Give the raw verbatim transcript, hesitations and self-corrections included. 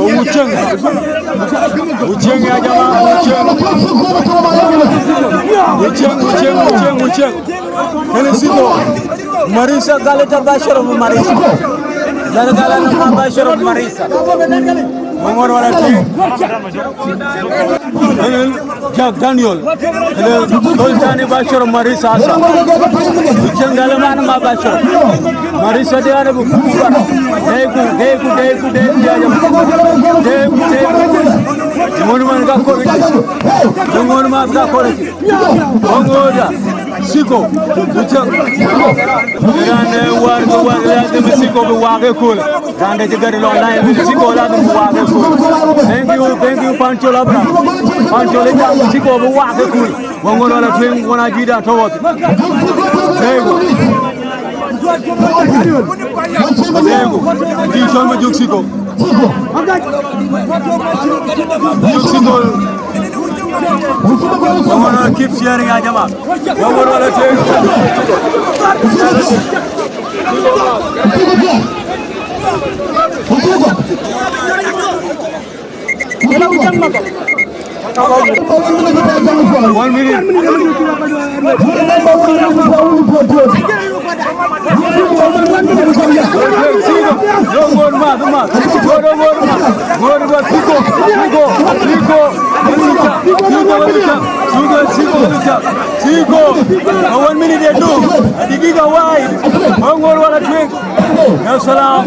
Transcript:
Wucieŋ. Wucieŋ ya jama, wucieŋ. Wucieŋ, wucieŋ, wucieŋ, wucieŋ. Kene Siko. Marisa, galeta bashoro Marisa. Galeta, galeta bashoro Marisa. Mongor wala ti. Jack Daniel. Hello, Tony Tani bashoro Marisa asa. Jengale man ma bashoro. Marisa de ana bu kuba. Deku, deku, deku, deku ya jama. Deku, deku. Ngon man ka koriki. Ngon man ka koriki. Ongoda. Siko. Bujang. Rane war ko war ya de Siko bu wage kul. Rande ci gari lo lai, Siko la bu wage kul. Thank you, thank you, Pancho Labra. Pancho le jam, Siko bu wage kul. Wongo la twing, wona jida towot. There you go. There you go. Di shon ma juk Siko. Juk Siko. Wongo keep sharing ya jama. Wongo la twing. One minute. Don't go mad, mad. Go, don't go mad. Go, go, Siko, Siko, Siko. Siko, Siko, Siko, Siko. Siko. One minute, they do. Digiga wide. Don't go, wala twig. Ya salam.